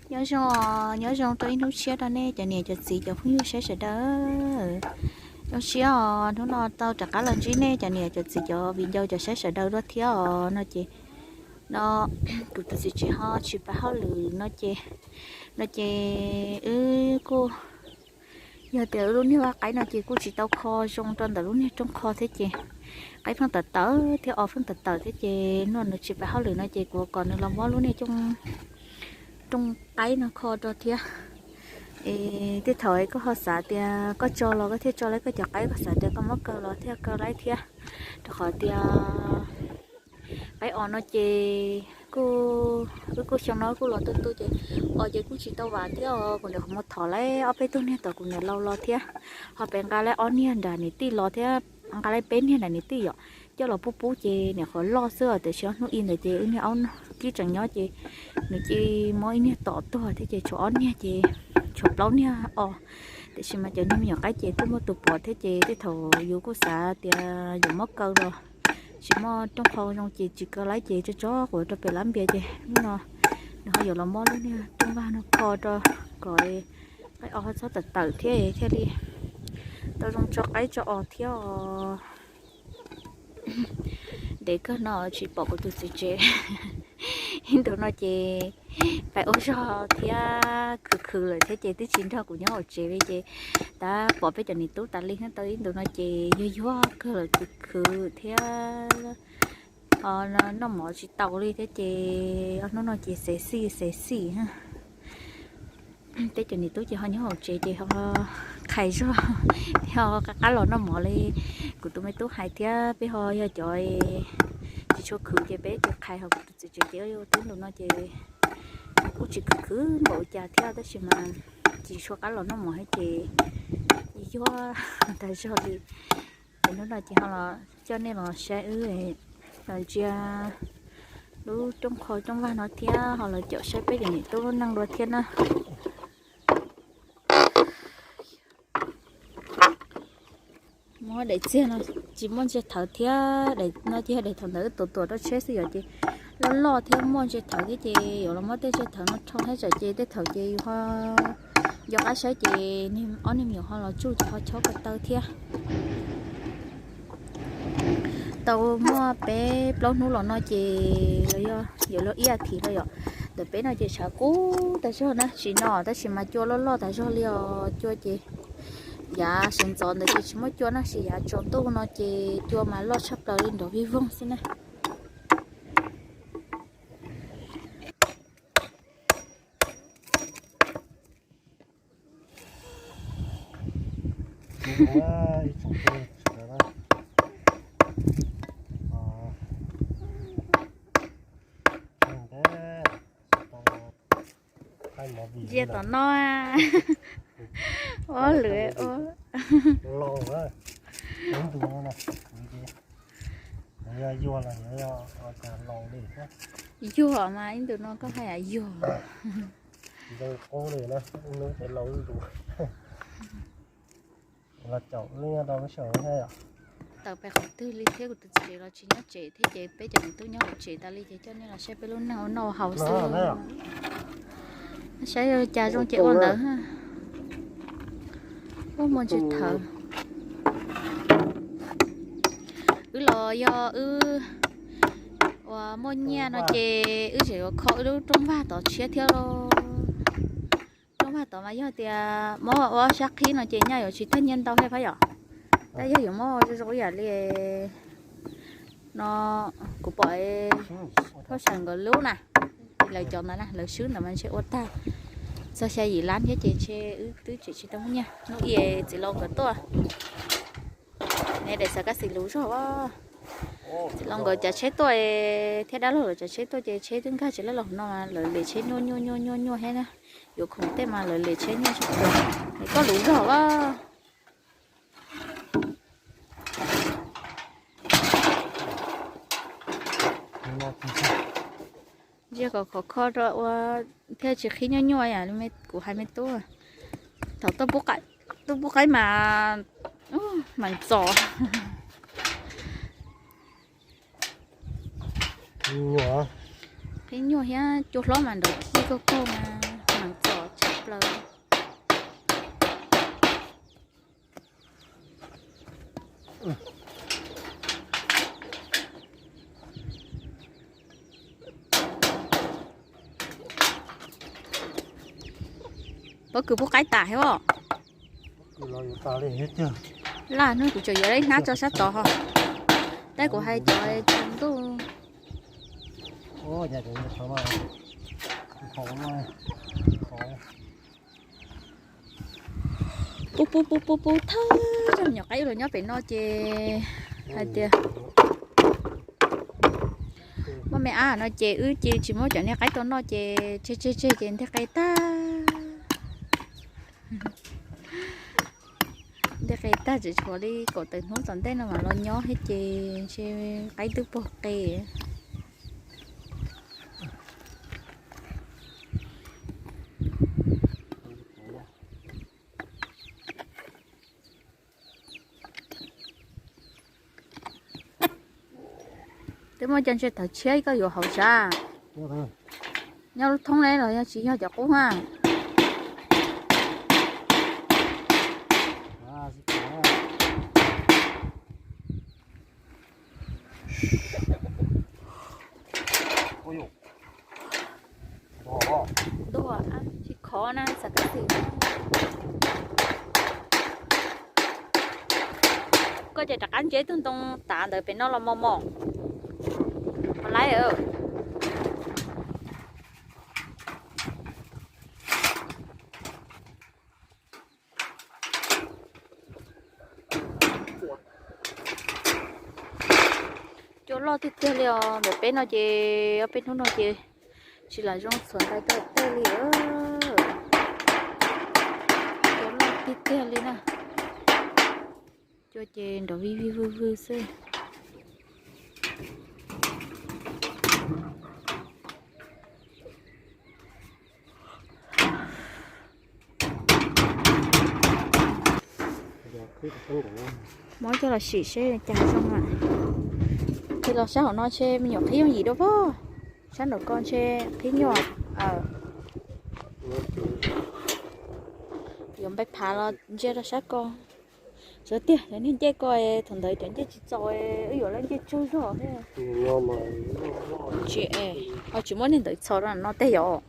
Nyob zoo, nyob zoo rau ib hnub tshiab rau nej cov niam cov txiv cov phooj ywg saib sawv daws. Zoo siab os, hnub no tau rov qab los ntsib nej cov niam cov txiv cov viv ncaus cov saib sawv daws dua thiab os no ces, no kuv tus txiv tsev ho tsis pab hauj lwm no ces, no ces wb kuj, yog tias wb lub niag vaj qaib no ces kuj tsis tau kho zoo rau ntawm lub niag rooj kho thiab ces, qaib pheej tawm tawm thiab os pheej tawm tawm thiab ces no nws tsis pab hauj lwm no ces kuv kom nws los muab lub niag rooj qaib no kho rau thiab. Es tej thaum koj ho xav tias koj tso los koj thiaj tso laib koj cov qaib, koj xav tias koj muab kaw los thiaj kaw laib thiab, rau qhov tias qaib os no ces kuj, wb kuj xyoo no kuj los tu tu ces os ces kuj tsis tau vam thiab os, kuv niam qhov muag thov laib ob peb tug niag tom kuv niam laus los thiab, ho peb nqa laib ob niag nram niam tij los thiab, nqa laib peb niag nram niam tij yom, coj los pub pub ces niam qhuav loj xwb os, tiam sis ob hnub ib ntawd ces wb niag aub kib tseem nyob ces nws cia muab ib niag tom tuag thiab ces tshuav ob niag ces tshuav plaub niag os. Tiam sis mas cov niag me nyuam qaib ces kuj muaj tus pom thiab ces tej thaum yus kuj xav tias yuav muab kaw los tsis muaj rooj kho zoo ces tsis kaw laib ces tso tso quav rau pem lab npias ces hnub no nws ho yuav los muab lub niag rooj vag no kho rau kom qaib os ho txhob tawm tawm thiab thiaj li tau zoo tso qaib tso os thiab os. Dev kawg no tsis pom kuv tus txiv tsev. Ib ntus no ces pais ua zog thiab khwv khwv lawm thiab ces twb tsis nrog kuv nyob hauv tsev li ces tab pom peb cov niam tub tas li tau ib ntus no ces yuag yuag kawg lawm khwv khwv thiab. Ho noj mov tsis tau li thiab ces ob hnub no ces xev xij xev xij. Peb cov niam tub ces ho nyob hauv tsev ces ho qhais zog thiab ho qab qab los noj mov li kuv tus me tub hais thiab peb ho yog cov tsis tshua khwv ces peb ces qhais ho kuv tus txiv tsev ces twb ntus no ces kuj tsis khwv khwv npaum cas thiab tab sis mas tsis tshua qab los noj mov thiab ces yuag tag zog li. Ces hnub no ces ho los coj nej los saib wb los ntsia lub rooj qho rooj vag no thiab ho los caum saib peb cov niam tub lub neej dua thiab na. Muab daim txiag no tsis muaj ntsia thawv thiab, daim no ces yog daim thaum ntawd wb tuam tuam rau tsheb xwb yom ces loj loj thiab muaj ntsia thawv thiab ces yuav los muab tej ntsia thawv no rho thiab tsam ces tej thaum ces yus ho nco qab saib ces ob niag me nyuam ho los tsuj ces ho chob ko taw thiab. Tau muaj peb plaub hnub los no ces los yog yuav luag ib as thiv no yom. Ntawm peb no ces tshav kub tas zog na, tsis no tab sis mas cua loj loj tas zog li os. Cua ces yav sawv ntxov ntawd ces tsis muaj cua na, sis yav tsaus ntuj no ces cua mas loj tshaj plaws li nrov vij voog xwb na. Ntsia tom no, ua lwm ua. Yuag mas ib ntus no koj hais yuag. Tawm pem qhov twg li thiab kuv tus txiv tsev los tsis nyob tsev thiab ces peb cov niam tub nyob hauv tsev tas li ces coj nej los saib peb lub neej ua noj haus xwb. Saib cas zoo ces ua ntawd. Ua muaj ntsis thawv. Wb los yog wb uas muaj nyiaj no ces wb tseem yuav kho wb lub rooj vag tod tshiab thiab lauj. Rooj vag tod mas yog tias muab ua sab qhib no ces nyaj yuav tsis tag nyiaj ntau thiab phab yom. Tab yog yuav muab ua zoo zoo ib yam li no, kuv pom Thoj Sam nkawd lub na, lawv cov ntawd na lawv swb ntawd mas ntshe ua tag txog xya yim lab thiab ces ntshe wb twb tseem tsis tau muaj nyiaj. Hnub ib txiv laus nkawd tuaj, ne daim xav kab xis luv zog a. Txiv laus nkawd cav tsheb tuaj thiab dab laug lawv cav tsheb tuaj ces tsheb twb nkag tsis laib los hauv no mas lawv lem tsheb nyuaj nyuaj nyuaj nyuaj nyuaj thiab na. Yuav khoom tej mas lawv lem tsheb nyuaj tshaj plaws. Koj luv zog a. Ntsia kom khov kho rau ua thiaj tsis qhib nyuaj nyuaj yam li kuv hais me tub. Thaum tuaj pub qaib mas mam txom. Nyuaj thiab cua hlob mas nrov kig kog kog mas, mas txom tshaj plaws. Pob kws pub qaib tas thiab os. Laj hnub kuv tseem yuav ib hnab tso sab tod ho. Tab kuv hais cov tsaus ntuj. Pub pub pub pub pub thawj cov me nyuam qaib los nyob pem no ces hais tias muaj me ab no ces wb cia tsis muab cov niag qaib rau noj ces tseg tseg tseg ces nteg qe tag. Nteg qe tag tseem tshuav li kaum tawm hnub tom ntej no mam los nyob thiab ces ntshe qaib twb pog qe. Twb muaj cov ntses tawv tshiab koj yuav hauv sav. Nyob lub thoob ne los yog tsis yog cov qub ha. Ntuag tsis khov na xav kab xim. Koj ces rov qab ntsia ib tug ntoo tav ntawd pem no los mos mos. Mos laib. Cua loj tiag tiag li os, ntawm peb no ces ob peb hnub no ces tsis lam zoo txhuam ntais tau tej li. Cua loj tiag tiag li na. Cua ces nrov vij vij vwg vwg xwb. Muab coj los sim seb cas zoo na. Qhib los sab hauv no ntshe me nyuam qhib yooj yim dua pob. Sab nraum ko ntshe qhib nyuaj. Yuav npaj phav los ntsia rau sab ko. Xyov tiag, cov niag ncej ko thaum ntawd cov ncej tsis txaus, wb yuav lawv ncej tsawg zog thiab. Tsis, ho tsis muab niag ntawd txhos rau no tej yom.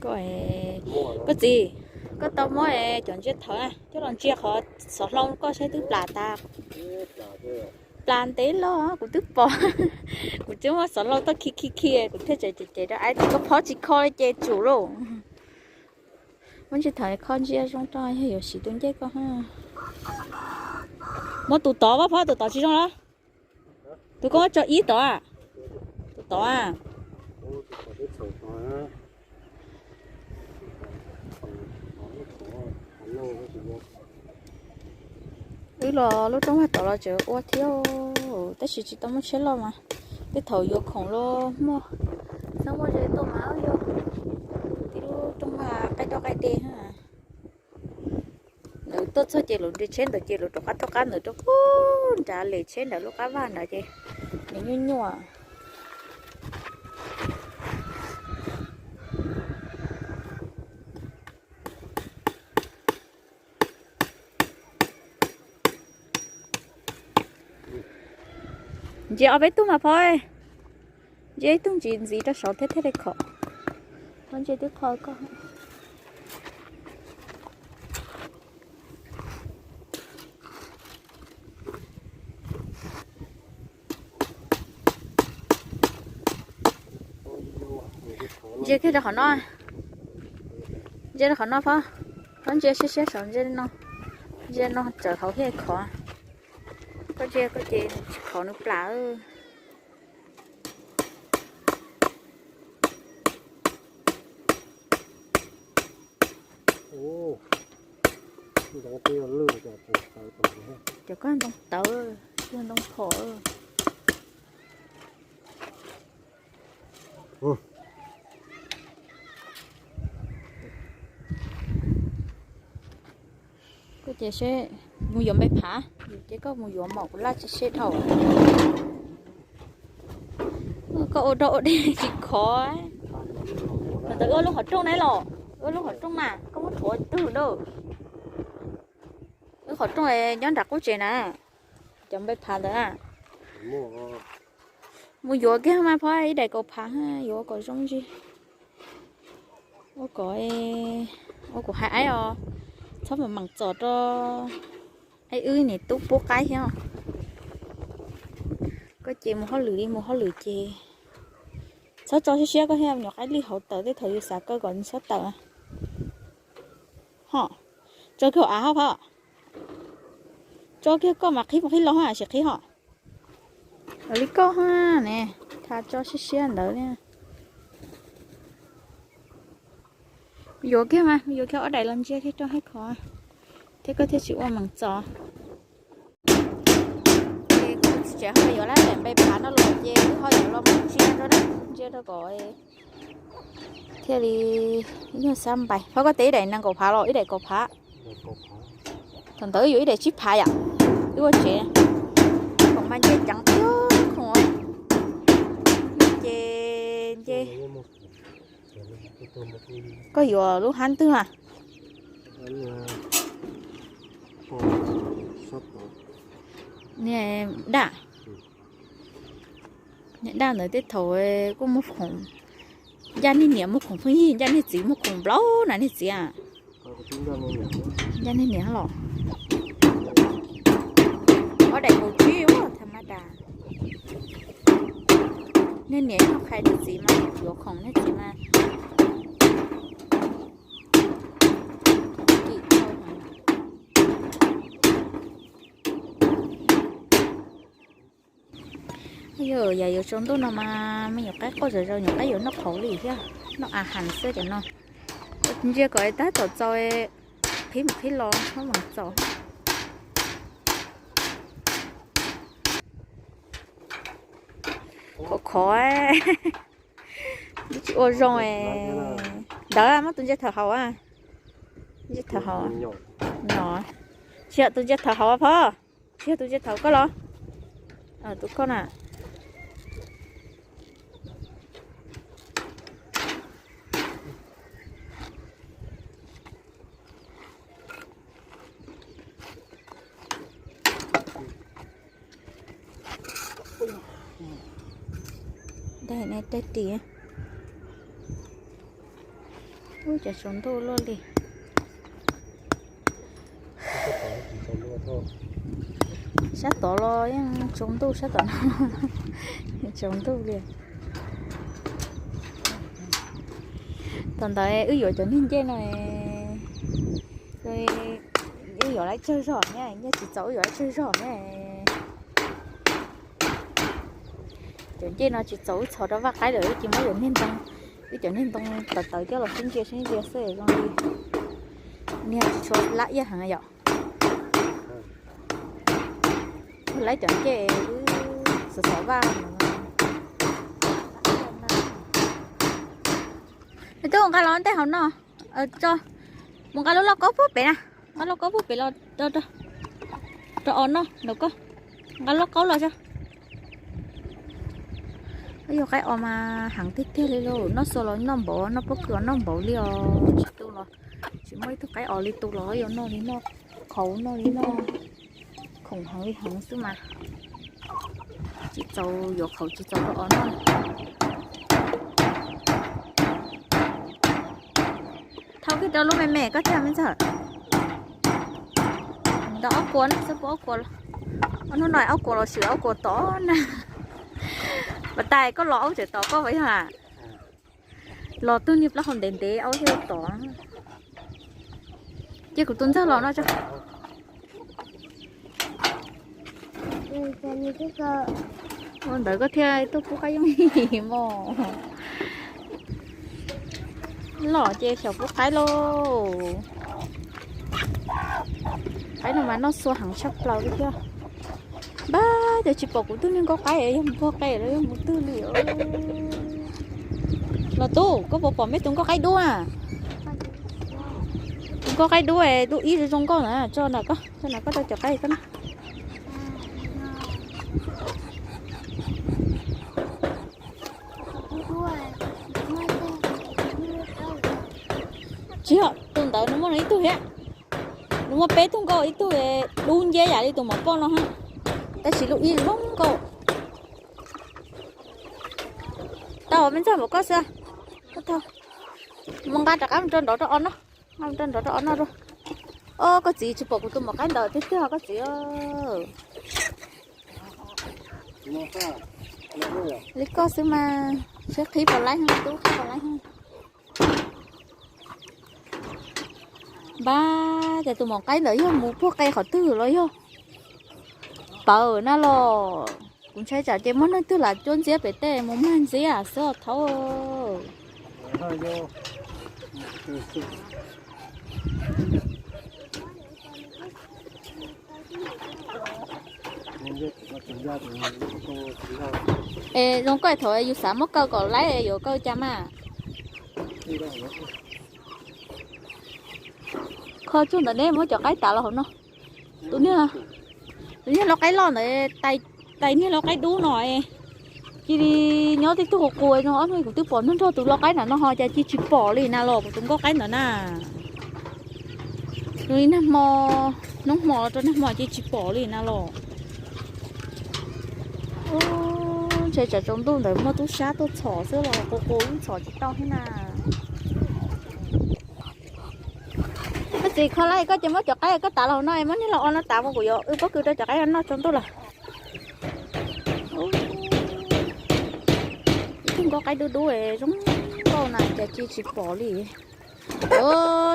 Koj, koj txiv, koj tau muab cov ntsia thawv coj los ntsia qhov xov hlau koj saib twb plas tas. Plas ntev los kuv twb pom. Kuv twb muab xov hlau tuaj khi khi khi kuv thiaj tseem cem cem rau aib tias koj phob tsis kho li ces tsum lauj. Muab ntsia thawv kho ntsia zoo rau yog yuav siv tus ncej koj. Muab tus tod, phob tus tod tsis zoo los? Tus koj muab tso ib tod. Tus tod. Wb los lub rooj vag tod los tseem ua thiab, tab sis tsis tau muaj tsheb loj mas tej thaum yuav khoom los muaj, txhob muaj ze tuaj mas yuav tib lub rooj vag qaij roj qaij dej. Lawv tuaj txog ces lawv nres tsheb ntawd ces lawv rov qab tuaj qab ntawd rau pub nrad lem tsheb ntawd lub qab vaj ntawd ces nws nyuaj nyuaj. Ntsia ob peb tug mas phob, ntsia ib tug ntsis ntxiv rau saud thiab thiaj li khov. Phob ntsia twb qhov koj. Ntsia kiag rau qhov no, ntsia rau qhov no phob, phob ntsia siab siab saud ntsia no, ntsia no txawm hauv thiaj khov. Koj ntsia koj ces tsis khov nws plam. Cov koj ntoo tawv, ntoo phom. Koj ces seb, Mus yuav npe phav, ces koj mus yuav mom kuv laj tsis seb dhau. Koj ua rau ua dej tsis khov. Mas tau ua lub qhov rooj na los, ua lub qhov rooj mas koj muab rhuav twg da. Lub qhov rooj nyob nram qub tsev na, cov npe phav ntawd na. Mus yuav kiag mas phov ib daim kaus phav, yuav kom zoo ntsis. Ua kom, ua kuv hais aib os, txhob mam mam txom rau aib wb niam tub pub qaib thiab. Koj ces mus hauj lwm li mus hauj lwm ces txhob tso siab siab koj thiab, nyuam qaib lij hauv tawm tej thaum yus xav kaw kom nws txhob tawm. Ho, tso kiag av hab phov. Tso kiag koj mas qhib mus qhib los hab tsis qhib ho. Li koj hab ne, tha tso siab siab ntawd li. Yuav kiag mas, yuav kiag ob daim los ntsia thiab rau hab khov, thiab koj thiaj tsis ua meem txos. Ces kuv tseem ho yuav lab daim npe phav no los ces wb ho yuav los mus ntsia rau, ntsia rau kom thiaj li yog xab npais. Phov koj tes ib daim nees nkaum phav los ib daim kaum phav? Thaum ntawd wb yuav ib daim tsib phav yom, wb ua tsev. Khoom mas nce ceev tiag khoom, ces nce. Koj yuav lub hab twg mas? Niag daj, niag daj ntawd tej thaum kuj muaj khoom, ncaj niag niam muaj khoom pheej yig, ncaj niag txiv muaj khoom nplaum na niag txiv. Ncaj niag niam los. Ob daim kaum tsib ua tha mab das. Niag niam yog qhia niag txiv mas yuav khoom niag txiv mas. Yog yam yuav tsaus ntuj no mas me nyuam qaib quaj zom zaws, nyuam qaib yuav noj qhauv li thiab, noj a has xwb cov no. Ntsia kom tab tom txaus, qhib mus qhib los hab mas txaus. Khov khov, tsis ua zoo. Ntawd muab tus ntsia thaum haus, ntsia thaum haus no, tsis yog tus ntsia thaum haus phov, tsis yog tus ntsia thaum koj los, tus koj na. Daim ne daim ris. Ub, cas tsaus ntuj luaj li. Sab tod los yeej tsaus ntuj, sab tom no tsaus ntuj li. Thaum ntawd wb yuav cov niag ncej no, wb yuav lawv tsawg zog ne, nyiaj tsis txaus wb yuav lawv tsawg zog ne. Cov ncej no tsis txaus wb txhos rau vaj qaib lawm, wb cia muab cov niag ntoo, wb cov niag ntoo tawv tawv coj los sib ntsia sib ntsia xwb zoo li niag tsis tshua lab iab heev yom. Laib cov ncej wb xov xov vaj. Nws twb mus nqa los ntej hauv no, mus nqa lub lauj kaub puag pem na, nqa lauj kaub puag pem los rau os noj ntawm koj, nqa lauj kaub los tso. Yog qaib os mas heev tiag tiag li lauj, noj xua los noj npaum, noj pob kws los noj npaum li os, tsis tu los, tsis muaj ib tug qaib os li tu los yuav noj li noj, qhauv noj li noj, khoom heev li heev xwb mas. Tsis txaus yuav qhauv tsis txaus rau os noj. Thau kiag rau lub me me koj thiaj me ntxawg. Ntawm ob kuas no xwb, puas ob kuas, ob hnub no ob kuas los swm ob kuas tod na. Pas tas koj los aub tseem tom koj puas yog? Los twb niag plaub hau ntev ntev aub thiaj tod. Cia kuv tus ntxawg los no tso. Ua ntawd koj thiaj tuaj pub qaib yooj yim mog. Los ces xyaum pub qaib lauj. Qaib no mas noj xua heev tshaj plaws li thiab. Npab, cas tsis pom kuv tug niag nkauj qaib, yog mus puag qe los yog mus twg li. Los tub, koj puas pom me tus nkauj qaib dub na? Koj qaib dub, dub ib zoo zoo nkauj na, tso nram koj, tso nram koj rau cov qaib koj na. Tsis yog, tus ntawd nws muaj ib tug thiab. Nws muaj peb tug nkauj, ib tug dub nciab yam li tus mom poj no, tab sis lub ib zoo nkauj. Tau, me ntxawg npaum koj xwb. Mus nqa rov qab mus rau nraud rau o noj, nqa mus rau nraud rau o noj rau. Os, koj txiv, tsis pom kuv tus maum qaib ntawd tiag tiag koj txiv. Li koj xwb mas, seb qhib puas laib, tub qhib puas laib. Npab, cas tus maum qaib ntawd yog mus puag qe qhov twg los yog pawg na los? Kuv ntshai tsam ces muaj neeg twg lam cuab ntxiab pem tej mus mag ntxiab xwb os thaub. Es zoo koj thaum yus xav muab kaw kom laib yuav kaw cas mas. Kho tsuag ntawm neb muab cov qaib tav los hauv no. Tus niag, tus niag lau qaib loj ntawd, tais niag lau qaib dub no, cia li nyob tib tug qus qus zoo ob hnub kuv twb pom nrog nrog tus lau qaib ntawm no ho cas cia tsis pom li na los kuv tus nkauj qaib ntawd na. Zoo li nag hmo, hnub hmo rau nag hmo cia tsis pom li na los. Ntshe tsam tsaus ntuj ntawd muaj tub sab tuaj txhom xwb los qus qus yeej txhom tsis tau thiab na. Koj txiv, kho lawm koj ces muab cov qaib koj tav los hauv no, muab niag lau o no tav mus, kuv yuav wb pob kws rau cov qaib noj tsaus ntuj lawm. Ib tug nkauj qaib dub dub zoo nkauj na cas cia tsis pom li.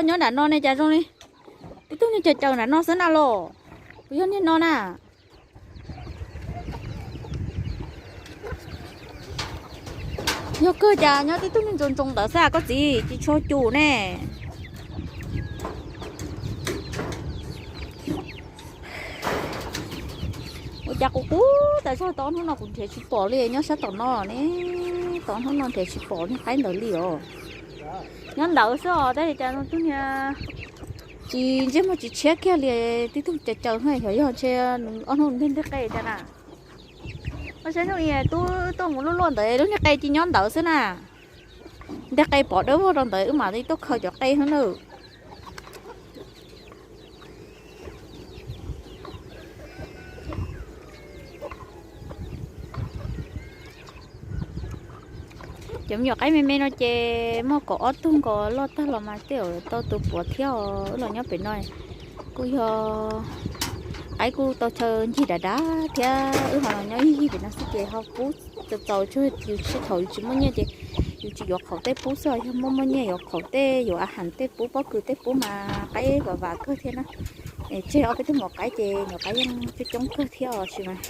Nyob nram no ne cas zoo li tib tug niag caws caws nram no xwb na los. Puas yog niag no na? Yog kawg cas nyob tib tug niag ntsoos ntsoos ntawd xwb koj txiv, tsis tshua cum ne. Ua cas qus qus tas zog, tau ob hnub no kuv nrhiav tsis pom li, nyob sab tom no ne, tau ob hnub no nrhiav tsis pom niag qaib ntawd li os. Nyob ntawd xwb os, tab sis cas tib tug niag tsis ntsej muag tsis tshiab kiag li, tib tug caws caws xwb, xyov yog ntshe ob hnub nteg nteg qe cas na. Ua saib hnub ib tub tuaj mus luaj luaj ntawd lub niag qe cia nyob ntawd xwb na. Nteg qe pov dawb vog rau ntawd wb mam li tuaj khaws cov qe xwb na. Cov me nyuam qaib me me no ces muaj kaum ob tug nkaus, loj tag los mas tej zaum tau tus puav thiab os. Wb los nyob pem no kuj yog qaib kuj tau chaw ncig dav dav thiab, wb ho los nyob ib yig pem no xwb ces ho pub txaus txaus tsuag, yus sib thaum yus tsis muaj nyiaj ces yus tsis yuav qhaum tej pub xwb, yog muaj muaj nyiaj yuav qhaum tej, yuav a has tej pub, pob kws tej pub mas qaib vam vam kawg thiab na. Tseg ob peb tug maum qaib ces nyuam qaib yeej coob coob kawg thiab os, tab sis mas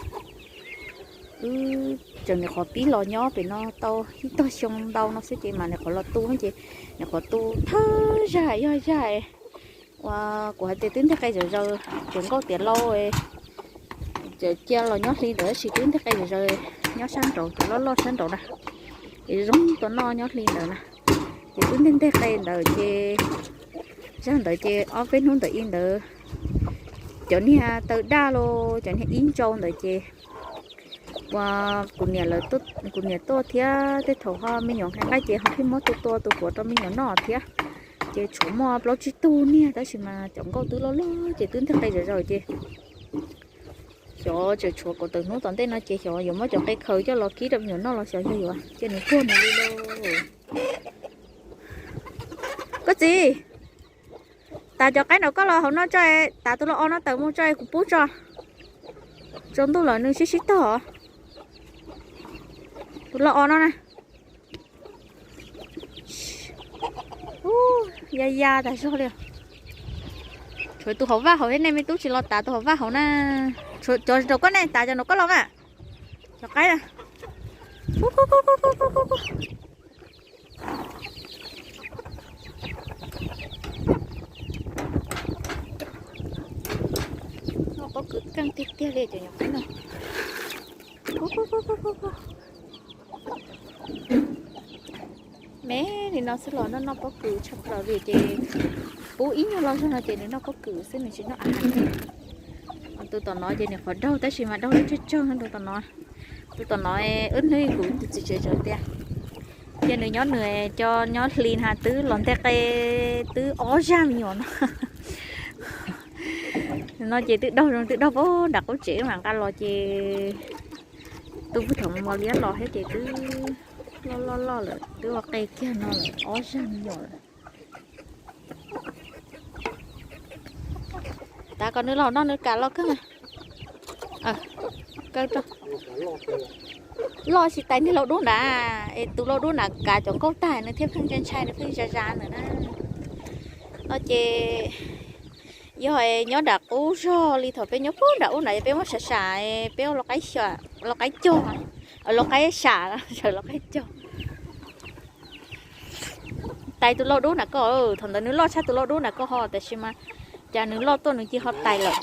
wb tseem nyuam qhuav pib los nyob pem no tau ib tog xyoo ntau no xwb ces mas nyuam qhuav los tu ces nyuam qhuav tu thawj zag yog zag uas kuv hais tias twb nteg qe zom zaws, cov nkauj tiav lauj, cov cia los nyob hli ntawd tab sis twb nteg qe zom zaws, nyob sab nraud, cov loj loj sab nraud na, es zoo tua noj nyob hli ntawd na. Ces twb nteg nteg qe ntawd ces zag ntawd ces ob peb hnub ntawd ib ntawd cov niag taw daj los cov niag ib ntsau ntawd ces kuv niam tuaj thiab, tej thaum ho me nyuam nqaij nqaij ces ho pheej muab tua tua tus puav rau me nyuam noj thiab. Ces tshuav muaj plaub tsib tug niag tab sis mas cov nkauj twb loj loj ces twb nteg qe zom zaws ces xyov tseem tshuav kaum tawm hnub tom ntej no ces xyov yuav muab cov qe khaws coj los kib rau me nyuam noj los xyov yog yuav cia nws tuag nws li lauj. Koj txiv, tas cov qaib nram koj los hauv no tso, tas tus lau o no tawm mus tso kuv pub tso. Tsaus ntuj lawm nws sib sib tog. Tus lau o no na. Ya ya tas zog li. Tshuav tus hauv vaj hauv thiab, nej me tub tsis los tas tus hauv vaj hauv na. Cov nram koj ne, tas cov nram koj los mas. Cov qaib na. Noj pob kws keej tiag tiag li cov nyuam qaib no. Me li no xwb los noj noj pob kws tshaj plaws li ces Pub ib nyuag lo zog no ces nws noj pob kws xwb, nws tsis noj a has. Tus tom no ces nws qhov daug tab sis mas daug lub tsawg tsawg tus tom no. Tus tom no wb hnub kuv tus txiv tsev tias, ces nws nyob nws cov nyob hli na twb los ntej qe twb ob zaj me nyuam no. No ces twb daug zoo twb daug pab nram qub tsev wb mam nqa los ces tu pug thaum mos liab los thiab ces twb loj loj loj lawm, twb ua qe kiag no lawm ob zaj me nyuam lawm. Tav kom nws los no nws kam los kawg. Kaw rau. Loj tsis tais niag lau dub nrad, es tus lau dub nrad kav cov nkauj tag nws thiaj pheej ntshai ntshai, nws pheej zas zas ntawm na. No ces yog nyob nram qub zog li thaum peb nyob puag nram ub nrad, yog peb muab sam sam, peb ua lau qaib xya, lau qaib cog, lau qaib sam, lau qaib cog. Tais tus lau dub nrad ko, thaum ntawd nws loj tshaj tus lau dub nrad ko ho, tab sis mas cas nws loj tuaj nws cia ho tais lawm.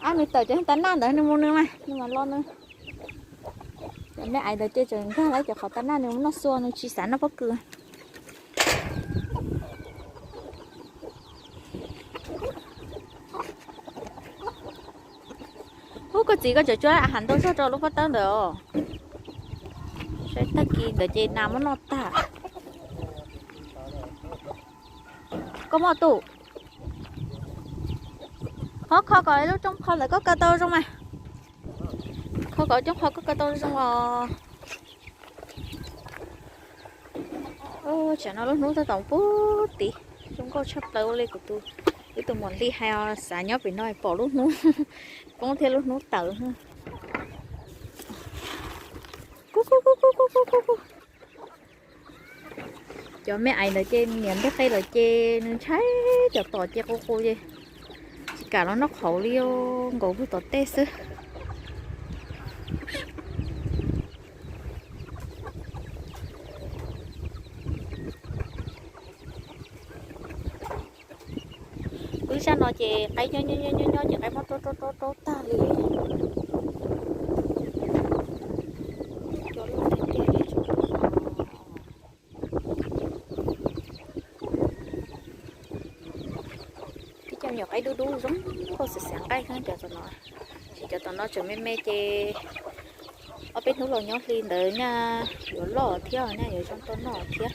Ab, nws tawm cov tab naj ntawd nws mus nws mas nws mam los nws. Cov me aiv ntawd ces tseem nkag lawm cov qhov tab naj, nws mus noj xua, nws tsis xav noj pob kws. Ub, koj txiv, koj tseem tsuab a has ntau zog rau lub pob tawb ntawd os. Saib tag kis ntawd ces nas muab noj tag. Koj muaj tus, muab kho kom lub rooj qho ntawd koj kaw tau zoo mas. Kho kom rooj qho koj kaw tau zoo os. Tsam no lub hnub tab tom pub tid, zoo nkauj tshaj plaws ua li kuv tus, ib tug muam li hais os, xav nyob pem no pom lub hnub poob thiab lub hnub tawm. Kuj kuj kuj kuj kuj kuj kuj. Cov me aiv ntawd ces niam ntej qe lawm ces nws ntshai cov tom ces qus qus ces tsis kam los noj qhauv li, nkaum pug tom tej xwb. Wb zaj no ces qaib nyob nyob nyob nyob ces qaib muab rau rau rau rau tag li. Cov loj tiag tiag li. Tib co me nyuam qaib dub dub zoo nkauj xav xav nqaij xwb cov tom no. Ces cov tom no tseem me me ces ob peb hnub los nyob hli ntawd nyaj yuav loj thiab nyaj yuav zoo tau noj thiab.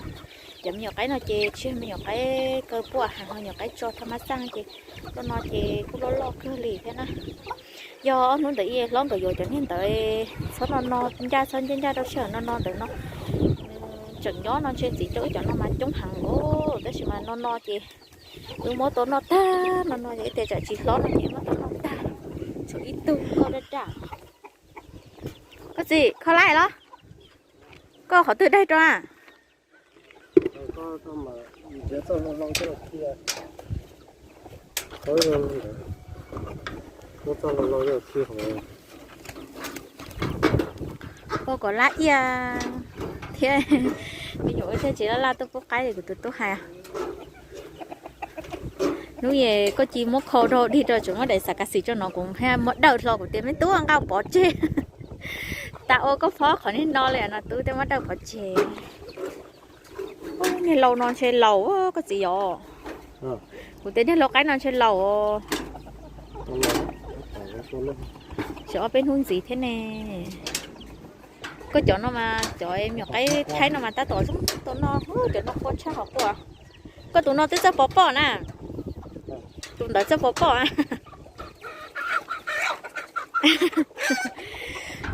Cov me nyuam qaib no ces tsis yog me nyuam qaib kaw puaj has, ho nyuam qaib tso thaj mab xaj ces loj no ces kuj loj loj kawg li thiab na. Yog ob hnub ntawd ib hlob nkawd yuav cov niag ntawd txhob no no ncaj, txhob ncaj ncaj rau sij hawm no no ntawd no. Nws tseem nyob no ntshe ntxiv rau wb cov no mas coob heev os, tab sis mas no no ces wb muab tau noj tag, no no ces ib tias tsam tsis hlob no ces muab tau noj tag, tshuav ib tug nkauj daj daj. Koj txiv, kho laij los? Koj qhov twg daig rau a? Poj kom laj iaj thiab, me nyuam ua thiaj tsis laj laj tuaj pub qaib li kuv tus tub hais. Hnub es koj cia muab kho rau dig rau tseem muab daim xav kav xim rau no kuv thiaj muab dawj hlo kuv tias me tub nqa pov tseg. Tas ua koj phob qhov niag no li no tub thiaj muab dawj pov tseg. Niag lau no ntshe laus koj txiv yom. Kuv tias niag lau qaib no ntshe laus. Tseem ob peb hnub ntxiv thiab ne. Koj cov no mas cov me nyuam qaib thaib no mas tab tom zoo tau noj, cov no qua tshaj qhov quaj. Koj tus no twb txawj pov poj na. Tus ntawd txawj pov poj.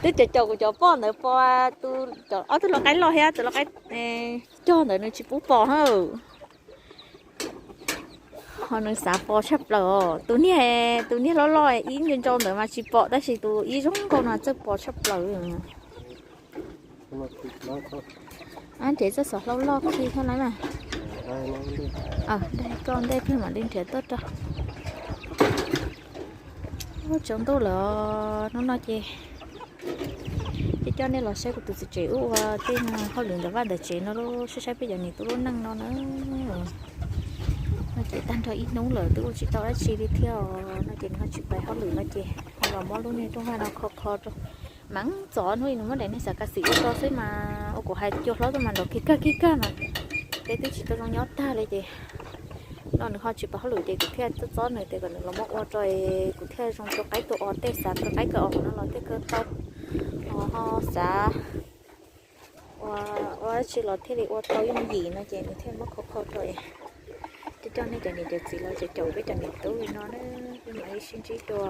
Twb caum caum kuv cov poj ntawd pov, ob tug lau qaib loj thiab tus lau qaib cog ntawd nws tsis pub pov. Ho nws xav pov tshaj plaws os. Tus niag, tus niag loj loj ib ncau ncau ntawd mas tsis pom tab sis tus ib zoo nkauj no txawj pov tshaj plaws. Nrhiav txoj xov hlau loj khi thiab na. Daig koj ntej pheej mam li nrhiav tuaj rau. Tsaus ntuj lawm os, hnub no ces coj nej los saib kuv tus txiv tsev ua tej hauj lwm ntawm vaj ntawm tsev no, saib saib peb cov niam tub lub neej no na. No ces tag nrho ib hnub lawm twb ua tsis tau dab tsi li thiab os, no ces nws ho tsis pais hauj lwm no ces los muab lub niag rooj vag no kho kho rau. Mas txog hnub nws muab daim niag xav kav xim ua rau xwb mas ua kuv hais cua hlob tuaj mas nrov kiv kag kiv kag mas, tej twb tsis tau zoo nyob tag li ces no nws ho tsis paub hauj lwm ces kuv thiaj txob txob nws tias kom nws los muab ua rau, kuv thiaj zoo rau qaib tuaj os, tej xav rau qaib kawg os, no los tej kawg tau, ho xav ua, ua tsi los thiaj li ua tau yooj yim no ces nws thiaj muab kho kho rau. Coj coj nej cov niam cov txiv los ces caum peb cov niam tub li no na, peb mam li sib ntsib dua.